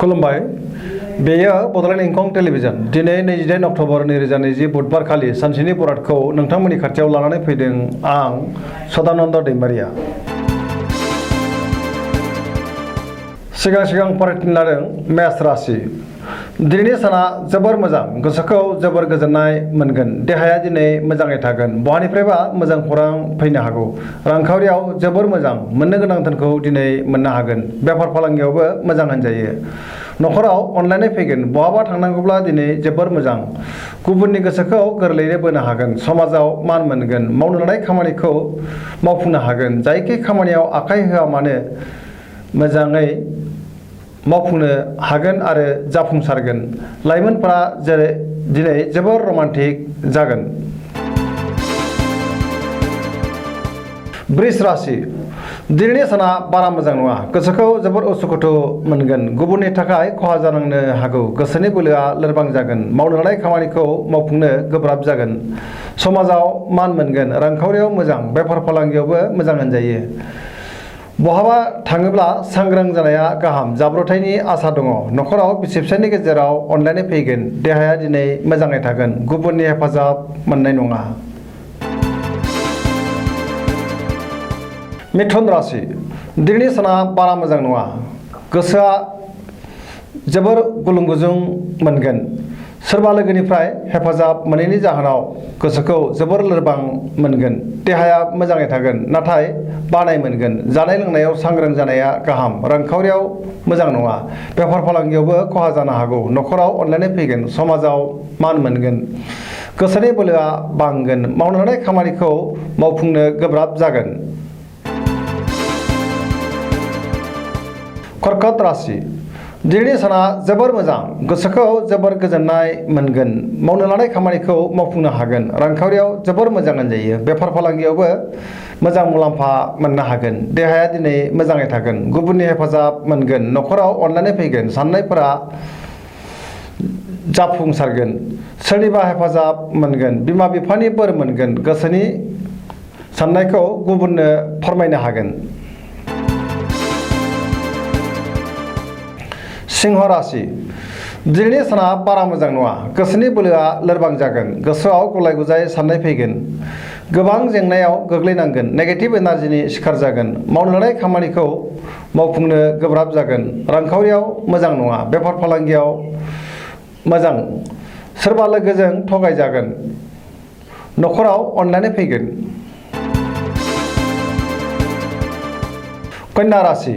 खुलुमबाय बेयो बड'लेण्ड इंखं टेलिभिजन दिनै 28 अक्ट'बर 2020 बुधबार खालि सानसेनि बरादखौ नोंथांमोननि खाथियाव लानानै फैदों आं सदानन्द दैमारिया सिगां फरायथिं लादों मेष राशि दिनैनि साना जोबोर मोजां गोसोखौ जोबोर गोजोननाय मोनगोन देहाया दिनै मोजाङै थागोन बहानिफ्रायबा मोजां खौरां फैनो हागौ रांखावरियाव जोबोर मोजां मोननो गोनां धोनखौ दिनै मोननो हागोन बेफार फालांगियावबो मोजां होनजायो नखराव अनलायनाय फैगोन बहाबा थांनांगौब्ला दिनै जोबोर मोजां गुबुननि गोसोखौ गोरलैयैनो बोनो हागोन समाजाव मान मोनगोन मावनो लानाय खामानिखौ मावफुंनो हागोन जायखि खामानियाव आखाइ होआ मानो मोजाङै मावफुंनो हागोन आरो जाफुंसारगोन लाइमोनफोरा जेरै दिनै जोबोर रमान्टिक जागोन वृष राशि दिनैनि साना बारा मोजां नङा गोसोखौ जोबोर उसुखुथु मोनगोन गुबुननि थाखाय खहा जानांनो हागौ गोसोनि बोलोआ लोरबां जागोन मावनो लानाय खामानिखौ मावफुंनो गोब्राब जागोन समाजाव मान मोनगोन रांखावरियाव मोजां बेफार फालांगियावबो मोजां होनजायो बहाबा थाङोब्ला सांग्रां जानाया गाहाम जाब्रबथायनि आसा दङ नखराव बिसि फिसायनि गेजेराव अनलायनाय फैगोन देहाया दिनै मोजाङै थागोन गुबुननि हेफाजाब मोननाय नङा मिथुन राशि दिनैनि साना बारा मोजां नङा गोसोआ जोबोर गुलुं गुजुं मोनगोन सोरबा लोगोनिफ्राय हेफाजाब मोनैनि जाहोनाव गोसोखौ जोबोर लोरबां मोनगोन देहाया मोजाङै थागोन नाथाय बानाय मोनगोन जानाय लोंनायाव सांग्रां जानाया गाहाम रांखावरियाव मोजां नङा बेफार फालांगियावबो खहा जानो हागौ नखराव अनलायनाय फैगोन समाजाव मान मोनगोन गोसोनि बोलोआ बांगोन मावनो लानाय खामानिखौ मावफुंनो गोब्राब जागोन कर्कट राशि दिनैनि साना जोबोर मोजां गोसोखौ जोबोर गोजोननाय मोनगोन मावनो लानाय खामानिखौ मावफुंनो हागोन रांखावरियाव जोबोर मोजां होनजायो बेफार फालांगियावबो मोजां मुलाम्फा मोननो हागोन देहाया दिनै मोजाङै थागोन गुबुननि हेफाजाब मोनगोन नखराव अनलायनाय फैगोन साननायफोरा जाफुंसारगोन सोरनिबा हेफाजाब मोनगोन बिमा बिफानि बोर मोनगोन गोसोनि साननायखौ गुबुननो फोरमायनो हागोन सिंह राशि दिनैनि साना बारा मोजां नङा गोसोनि बोलोआ लोरबां जागोन गोसोआव गुलाय गुजाय साननाय फैगोन गोबां जेंनायाव गोग्लैनांगोन नेगेटिभ एनार्जिनि शिकार जागोन मावनो लानाय खामानिखौ मावफुंनो गोब्राब जागोन रांखावरियाव मोजां नङा बेफार फालांगियाव मोजां सोरबा लोगोजों थगायजागोन नखराव अनलायनाय फैगोन कन्या राशि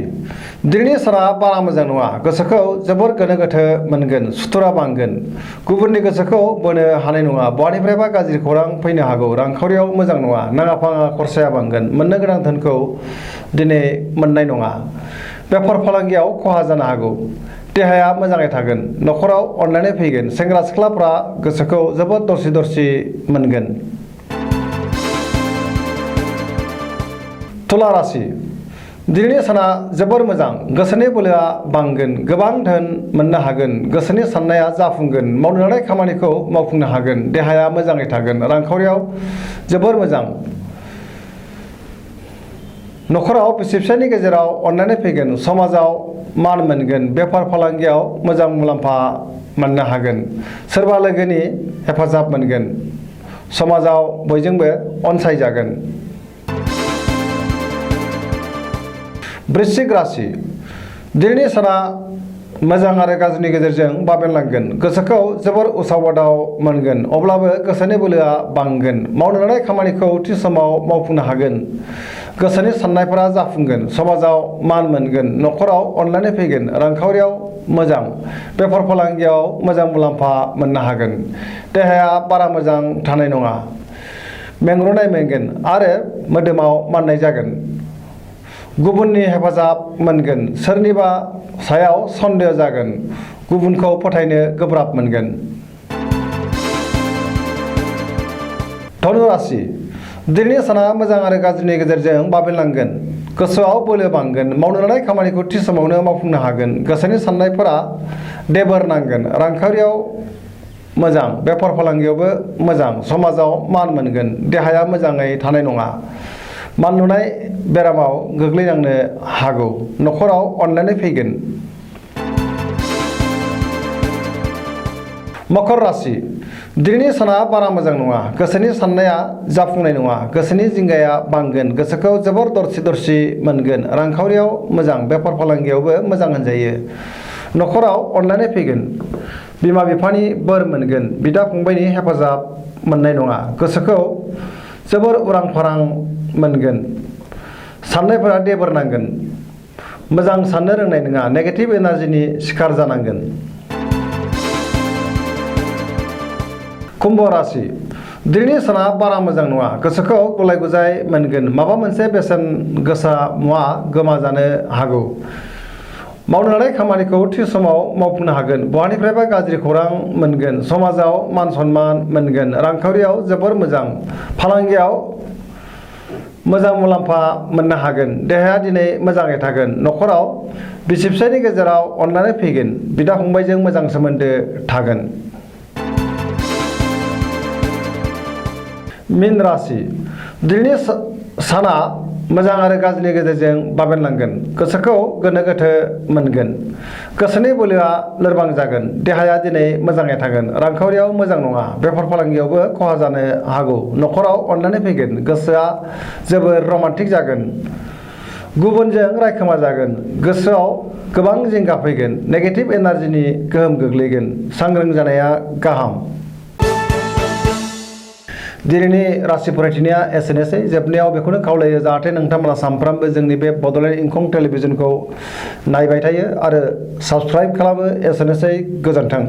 दिनैनि साना बारा मोजां नङा गोसोखौ जोबोर गोनो गोथो मोनगोन सुथुरा बांगोन गुबुननि गोसोखौ बोनो हानाय नङा बहानिफ्रायबा गाज्रि खौरां फैनो हागौ रांखावरियाव मोजां नङा नाङा फाङा खरसाया बांगोन मोननो गोनां धोनखौ दिनै मोननाय नङा बेफार फालांगियाव खहा जानो हागौ देहाया मोजाङै थागोन नखराव अनलायनाय फैगोन सेंग्रा सिख्लाफ्रा गोसोखौ जोबोद दरसि मोनगोन तुला राशि दिनैनि साना जोबोर मोजां गोसोनि बोलोआ बांगोन गोबां धोन मोननो हागोन गोसोनि साननाया जाफुंगोन मावनो लानाय खामानिखौ मावफुंनो हागोन देहाया मोजाङै थागोन रांखावरियाव जोबोर मोजां नखराव बिसि फिसायनि गेजेराव अनलायनाय फैगोन समाजाव मान मोनगोन बेफार फालांगियाव मोजां मुलाम्फा मोननो हागोन सोरबा लोगोनि हेफाजाब मोनगोन समाजाव बयजोंबो अनसायजागोन वृश्चिक राशि दिनैनि साना मोजां आरो गाज्रिनि गेजेरजों बाबेनलांगोन गोसोखौ जोबोर उसाव बादाव मोनगोन अब्लाबो गोसोनि बोलोआ बांगोन मावनो लानाय खामानिखौ थि समाव मावफुंनो हागोन गोसोनि साननायफोरा जाफुंगोन समाजाव मान मोनगोन नखराव अनलायनाय फैगोन रांखावरियाव मोजां बेफार फालांगियाव मोजां मुलाम्फा मोननो हागोन देहाया बारा मोजां थानाय नङा मेंग्रुनाय मोनगोन आरो मोदोमाव माननाय जागोन गुबुननि हेफाजाब मोनगोन सोरनिबा सायाव सन्देह जागोन गुबुनखौ फोथायनो गोब्राब मोनगोन धनु राशि दिनैनि साना मोजां आरो गाज्रिनि गेजेरजों बाबेनलांगोन गोसोआव बोलो बांगोन मावनो लानाय खामानिखौ थि समावनो मावफुंनो हागोन गोसोनि साननायफोरा देबोर नांगोन रांखावरियाव मोजां बेफार फालांगियावबो मोजां समाजाव मान मोनगोन देहाया मोजाङै थानाय नङा मानलुनाय बेरामाव गोग्लैनांनो हागौ नखराव अनलायनाय फैगोन मकर राशि दिनैनि साना बारा मोजां नङा गोसोनि साननाया जाफुंनाय नङा गोसोनि जिंगाया बांगोन गोसोखौ जोबोर दरसि दरसि मोनगोन रांखावरियाव मोजां बेफार फालांगियावबो मोजां होनजायो नखराव अनलायनाय फैगोन बिमा बिफानि बोर मोनगोन बिदा फंबायनि हेफाजाब मोननाय नङा गोसोखौ जोबोर उरां फारां मोनगोन साननायफोरा देबोर नांगोन मोजां साननो रोंनाय नङा नेगेटिभ एनार्जिनि शिकार जानांगोन कुम्भ राशि दिनैनि साना बारा मोजां नङा गोसोखौ गुलाय गुजाय मोनगोन माबा मोनसे बेसेन गोसा मुवा गोमाजानो हागौ मावनो लानाय खामानिखौ थि समाव मावफुंनो हागोन बहानिफ्रायबा गाज्रि खौरां मोनगोन समाजाव मान सन्मान मोनगोन रांखावरियाव जोबोर मोजां फालांगियाव मोजां मुलाम्फा मोननो हागोन देहाया दिनै मोजाङै थागोन नखराव बिसि फिसायनि गेजेराव अनलायनाय फैगोन बिदा फंबायजों मोजां सोमोन्दो थागोन मीन राशि दिनैनि साना मोजां आरो गाज्रिनि गेजेरजों बाबेनलांगोन गोसोखौ गोनो गोथो मोनगोन गोसोनि बोलोआ लोरबां जागोन देहाया दिनै मोजाङै थागोन रांखावरियाव मोजां नङा बेफार फालांगियावबो खहा जानो हागौ नखराव अनलायनाय फैगोन गोसोआ जोबोर रमान्टिक जागोन गुबुनजों रायखोमा जागोन गोसोआव गोबां जिंगा फैगोन नेगेटिभ एनार्जिनि गोहोम गोग्लैगोन सांग्रां जानाया गाहाम दिनैनि राशि फरायथिनाया एसेनोसै जोबनायाव बेखौनो खावलायो जाहाथे नोंथांमोना सानफ्रामबो जोंनि बे बड'लेण्ड इंखं टेलिभिजनखौ नायबाय थायो आरो साबस्क्राइब खालामो एसेनोसै गोजोन्थों।